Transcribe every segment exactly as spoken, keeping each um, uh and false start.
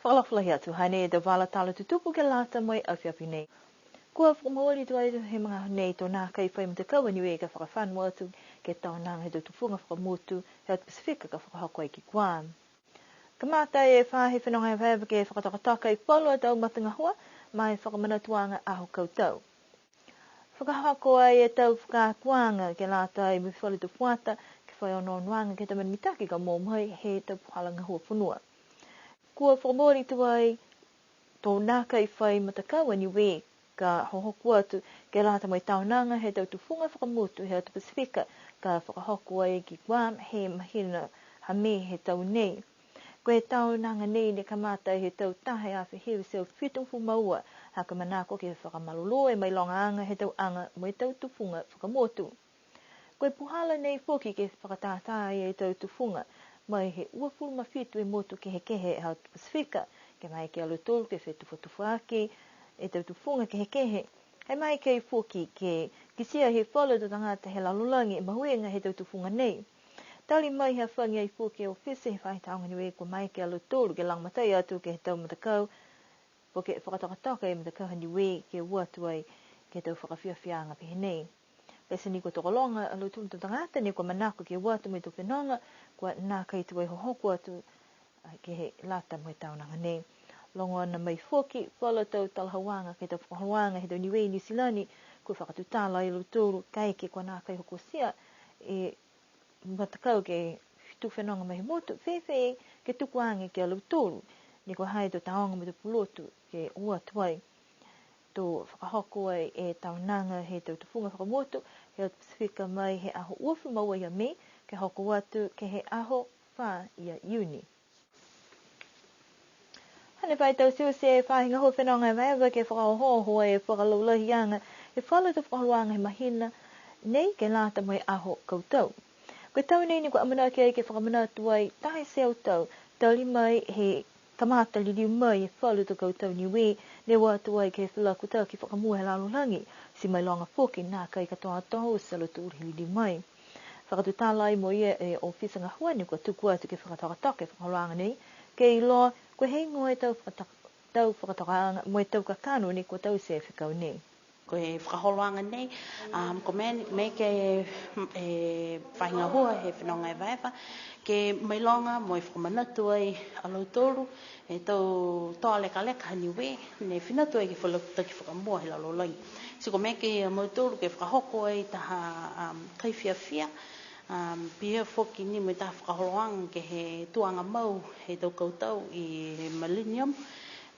Fakaalofa lahi atu, hanei e tau vala tala tutupu ke lata mo e afiafi nei. Kua fakamooli tuai he magaaho nei to nākai fai matakau a Niue ka fakafano atu ke he taonaga he tau tufuga fakamotu he atu Pasifika ka fakahoko ai ki Guam. Kamata e faahi fenoga evaeva ke fakatokatoka e falu a tau matagahua ma e fakamanatuaga aho kautau. Fakahoko ai e tau fakaakoaga ke lata mo e falu a tau fuata ke fai onoonoaga ke he tau mena mitaki ka moua mai he tau puhala gahua fonua. Kua fakamooli tuai to nākai fai matakau a Niue ka hohoko atu ke lata mo e taonaga he tau tufuga fakamotu he atu Pasifika ka fakahoko ai ki Guam he mahina ha Me he tau nei. Ko e taonaga nei ne kamata he tau taha e afe hiva e teau fitugofulu ma ua, ha ko e manako ke fakamalolō e mailogaaga he tau aga mo e tau tufuga fakamotu. Ko e puhala nei foki ke fakatātā e tau tufuga mai he uafulu ma fitu e motu kehekehe he atu Pasifika, ke maeke a lautolu ke fetufatufa aki e tau tufuga kehekehe. He maeke foki ke kitia he falu a tau tagata he lalolagi e mahuiga he tau tufuga nei. Tali mai he hafagi ai foki e ofisa he faahi tāoga Niue kua maeke a lautolu ke lagomatai atu ke he tau matakau, po ke fakatokatoka e matakau ha Niue ke o atu ai ke he tau fakafiafiaaga pehē nei. Pete ni kua tokologa a lautolu tau tagata ne kua manako ke o atu mo e tau fenoga, kua nākai tuai hohoko atu, a, ke he lata mo e taonaga nei. Logona mai foki falu a tau talahauaga ke he tau fakaholoaga he tau Niue i Niu Silani, kua fakatutala e lautolu kaeke kua nākai hokotia e matakau ke tau fenoga mai he motu, fēfē ke tuku age ki a lautolu, ne kua ha i ai e tau tāoga mo e tau pulotu ke o atu ai. To fakahoko ai e taonaga he tau tufuga fakamotu he atu Pasifika mai he aho uafulu ma ua ia Me, ke hoko atu ke he aho fā ia Iuni. Hane fai tau tiute e faahi gahua fenoga evaeva ke fakaohooho e fakalaulahiaga he falu a tau fakaholoaga he mahina nei ke lata mo e aho kautau. Ko e tau nei ne kua amanaki ai ke fakamanatu ai taha e teau tau, tali mai he kamata liliu mai e falu a tau kautau Niue, ne o atu ai ke he felakutaki fakamua he lalolagi, ti mailoga foki nākai katoatoa oti a lautolu he liliu mai. Fakatutala ai mo ia e ofisa gahua ne kua tuku atu ke fakatokatoka e fakaholoaga nei, ke iloa ko e heigoa e tau fakata-, tau fakatokaaga mo e tau kakano ne kua taute e fekau nei. Ko e fakaholoaga nei, um, ko e mena, mena ke, e, faahi gahua he fenoga evaeva, ke mailoga mo e fakamanatu ai a lautolu, e tau toa lekaleka ha Niue, ne fina atu ai ke he felakutaki fakamua he lalolagi. Ti ko e mena ke a mautolu ke fakahoko ai taha, um, kai fiafia, um, pihia foki ni mo e taha fakaholoaga ke he tuaga mau he tau kautau i Millennium.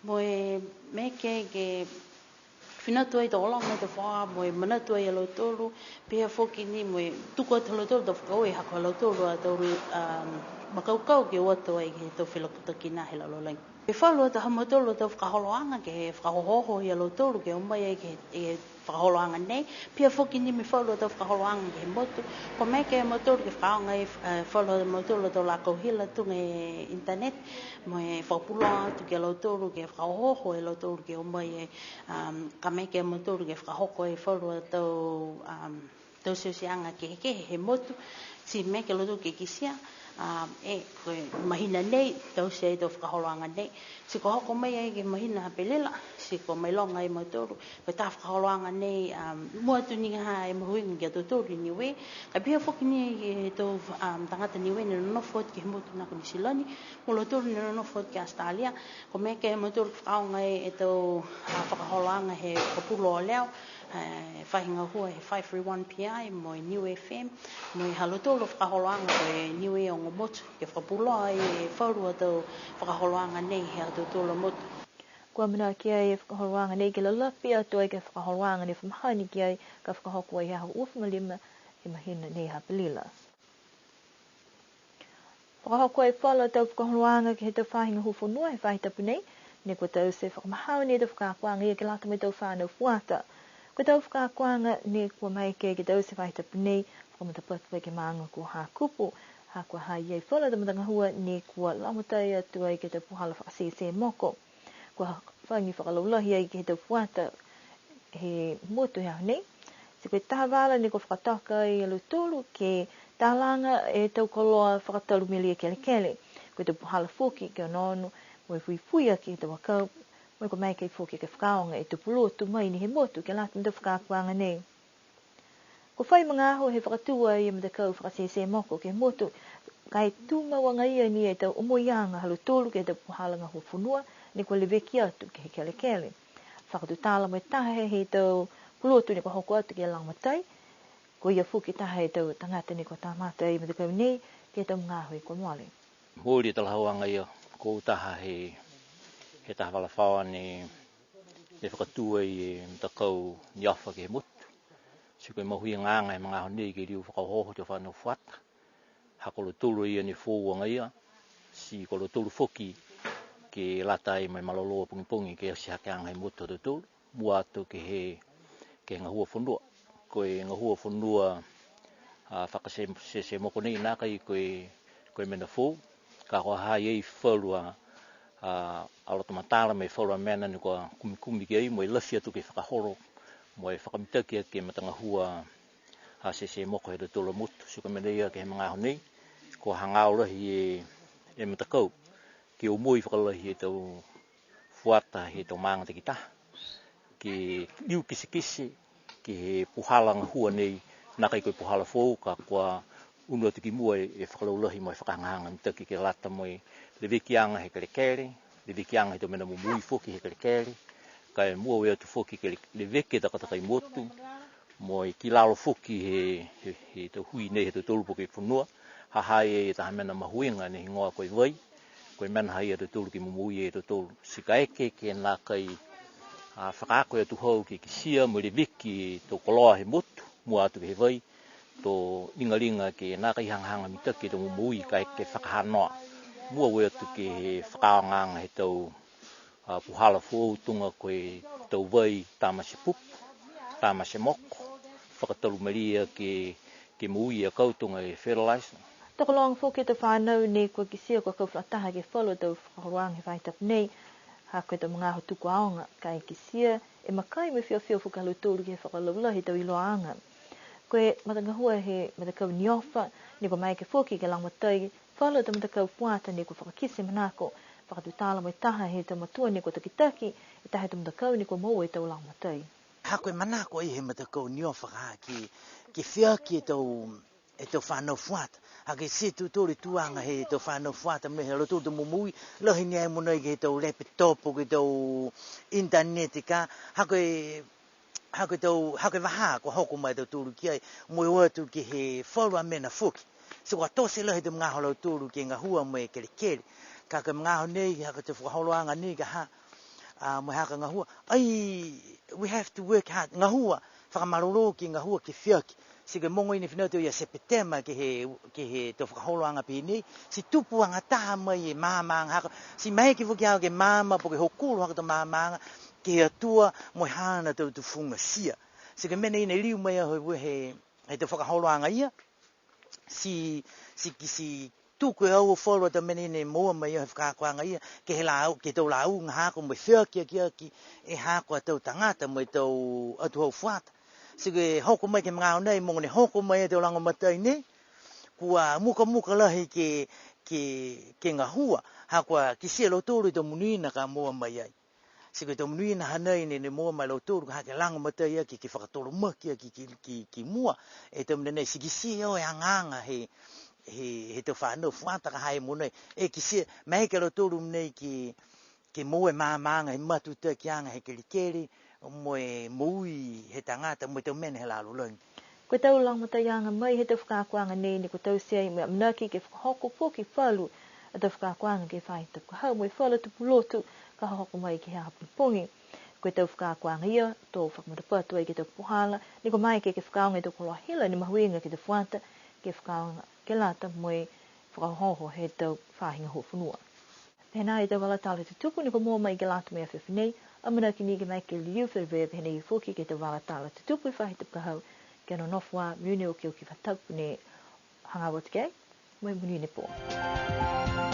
Mo e mena ke, ke fina atu ai tokologa e tau fakaola, mo e manatu ai a lautolu, pihia foki ni mo e tuku atu ha lautolu tau fakaaue, ha ko lautolu a tau, um, makaukau ke o atu ai ke he tau felakutaki nā he lalolagi. Ke he falu atu ha mautolu a tau fakaholoaga, ke fakaohooho ia lautolu, ke o mai ai ke he, e fakaholoaga nei, pihia foki ni mo e falu a tau fakaholoaga ke he motu, ko e mena ke a mautolu ke fakaaoga e, e, falu a mautolu a tau lakau hila tuga e internet, mo e fakapuloa atu ki a lautolu, ke fakaohooho e lautolu, ke o mai e um, ka mena ke a mautolu ke fakahoko e falu a tau, um, tau tiutiaga kehekehe he motu, ti mena ke a lautolu ke kitia, um, e, ko e mahina nei, taute ai e tau fakaholoaga nei, ti kua hoko mai ai ke he mahina ha Apelila, ti kua mailoga ai e mautolu, ko e taha fakaholoaga nei, um, mua atu ni ha e mahuiga ki a tautolu i Niue, ka pihia foki ni ke he tau, um, tagata Niue ne nonofo atu ke he motu nā ko Niu Silani, mo lautolu ne nonofo atu ki Australia, ko e mena ke a mautolu fakaaoga e tau, a, fakaholoaga he fakapuloa leo, e, faahi gahua he five three one P I mo e Niu F M, mo e ha lautolu fakaholoaga ko e Niue Ogo Motu, ke fakapuloa e falu a tau fakaholoaga nei he ha tautolu a motu. Kua amanaki e fakaholoaga nei ke lalafi atu ai ke he fakaholoaga ne fa mahani ki ai ka fakahoko ai he aho uafulu ma lima he mahina nei ha Apelila. Fakahoko e falu a tau fakaholoaga ke he tau faahi gahua fonua he faahi tapu nei, ne kua taute fakamahauni e tau fakaakoaga ia ke lata mo e tau fanau fuata. Ko e tau fakaakoaga ne kua maeke ke taute he faahi tapu nei, fakamatapatu ai ke he maaga ko Hakupu, ha kua ha i ai falu a tau matagahua ne kua lagomatai atu ai ke he tau puhala fakasese moko. Kua hafagi fakalaulahi ai ke he tau fuata he motu he aho nei. Ti ko e taha vala ne kua fakatoka ai a lautolu ke talaga e tau koloa fakatalu melia kelekele. Ko e tau puhala foki ke onoono Mo e fuifui aki he tau akau, mo e kua maeke foki ke fakaaoga e tau pulotu mai ni he motu ke lata mo e tau fakaakoaga nei. Kua fai magaaho he fakatū ai e matakau fakasese moko ke he motu, ka e tumau agaia ni e tau omoiaga ha lautolu ke he tau puhala gahua fonua, ne kua leveki atu ke he kelekele. Fakatutala mo e taha he tau pulotu ne kua hoko atu ke lagomatai, ko ia foki taha he tau tagata ne kua kamata e matakau nei ke he tau magaaho kua mole. Mooli e talahauaga ia, ko au taha he, he taha vala faoa ne, ne fakatū ai e matakau NIOFA ke he motu. Ti ko e mahuigaaga he magaaho nei ke liu fakaohooho e tau fanau fuata. Ha ko lautolu ia ne foou agaia, ti ko lautolu foki ke lata ai mo e malolō pogipogi ke ati hakeaga he motu ha tautolu. Mua atu ke he, ke he gahua fonua. Ko e gahua fonua, a, fakasese moko nei nākai ko e, ko e mena foou. Ka kua ha ha i ai falu a, a, a loto matala mo e falu a mena ne kua kumikumi ki ai mo e lafi atu ke fakaholo, mo e fakamitaki aki e matagahua, a, sese moko he tautolu a motu. Ti ko e mena ia ke he magaaho nei, kua hagaao lahi e, e matakau ke omoi fakalahi e tau fuata he tau maaga takitaha. Ke liu kitekite ke he puhala gahua nei, nākai ko e puhala foou ka kua unu atu ki mua e, e fakalaulahi mo e fakahagahaga mitaki ke lata mo e levekiaga he kelekele, levekiaga he tau mena momoui foki he kelekele, ka e mua ue atu foki ke le-, leveki e takatakai motu, mo e ki lalo foki he, he, he tau hui nei he tautolu po ke fonua, ha ha i ai e taha mena mahuiga ne higoa ko e vai, ko e mena ha ia tautolu ke momoui e tautolu. Ti kaeke ke nākai, a, fakaako e atuhau ke kitia mo e leveki e tau koloa he motu, mua atu ke he vai, to ligaliga ke nākai hagahaga mitaki e tau momoui kaeke fakahanoa. Mua ue atu ke he fakaaogaaga he tau a, puhala foou tuga ko e tau vai tamate pupu, tamate moko, fakatalu mai ia ke, ke moui e akau tuga e fertilizer. Tokologa foki e tau fanau ne kua kitia kua kau fakalataha ke he falu tau fakaholoaga he faahi tapu nei, ha ko e tau magaaho tuku aoga, ka e kitia e makai mo e fiafia foki ha lautolu ke he fakalaulahi he tau iloaaga. Ko e matagahua he matakau NIOFA, ne kua maeke foki ke lagomatai falu tau matakau fuata ne kua fakakite manako, fakatutala mo e taha he tau matua ne kua takitaki e taha he tau matakau ne kua moua e tau lagomatai. Ha ko e manako ai he matakau NIOFA ke, ke feaki e tau, e tau fanau fuata. Ha ko e ti tautolu e tuaga he tau fanau fuata mo e ha lautolu tau momoui, lahi ni e mogonei ke he tau laptop, ke he tau internet ka, ha ko e ha ko e tau, ha ko e vahā, kua hoko mai a tautolu ki ai, mo e o atu ke he falu a mena foki. Ti kua tote lahi e tau magaaho ha lautolu ke gahua mo e kelekele. Ka ko e magaaho nei, ha ko e tau fakaholoaga nei ka ha, a, mo e ha ka gahua. Ai, we have to work hard. Gahua, fakamalolō ke gahua ke feaki. Ti ko e mogo i ne finatu ia Sepetema ke he, ke he tau fakaholoaga pehē nei. Ti tupu aga taha mai e maamaaga ha ko e. Ti maeke foki au ke maama po ke hokulo ha ko e tau maamaaga ke he Atua mo e haana tau tufugatia. Ti ko e mena ia ne liu mai ai he, he tau fakaholoaga ia. Ti, ti, ti tuku e aua falu a tau mena ia ne moua mai ai he fakaakoaga ia, ke he lau, ke he tau lauga haaku mo e feakiakiaki e haaku a tau tagata mo e tau atuhau fuata. Ti ko e hoko mai ke he magaaho nei, mogo ne hoko mai e tau lagomatai nei, kua mukamuka lahi ke, ke, ke gahua, ha kua kitia e lautolu e tau monuina ka moua mai ai. Ti ko e tau monuina hanei ne, ne moua mai e lautolu, ka ha ke lagomatai aki, ke fakatolomaki aki ki, ki, ki mua. E tau mena nei, ti kitia e agaaga he, he, he tau fanau fuata ka ha e mogonei. E kitia, maeke a lautolu nei ke, ke moua e maamaaga he matutakiaga he kelekele, mo e moui he tagata, mo e tau mena he lalolagi. Ko e tau lagomataiaga mai he tau fakaakoaga nei ne kua taute ai mo e amanaki ke fakahoko foki falu a tau fakaakoaga ke he faahi tapu ka hau mo e falu a tau pulotu ka hohoko mai ke he aho pogipogi. Ko e tau fakaakoaga ia, to fakamatapatu ai ke he tau puhala ne kua maeke ke fakaaoga e tau koloa hila ne mahuiga ke he tau fuata, ke fakaaoga ke lata mo e fakaohooho he tau faahi gahua fonua. Pihia e tau vala tala tutupu ne kua moua mai ke lata mo e afiafi nei, amanaki ni ke maeke ke liliu feleveia pihia foki ke he tau vala tala tutupu he faahi tapu ka hau. Kia nonofo ā, monuina e okioki faahi tapu ne hagaao atu ki ai, mo e monuina e pō.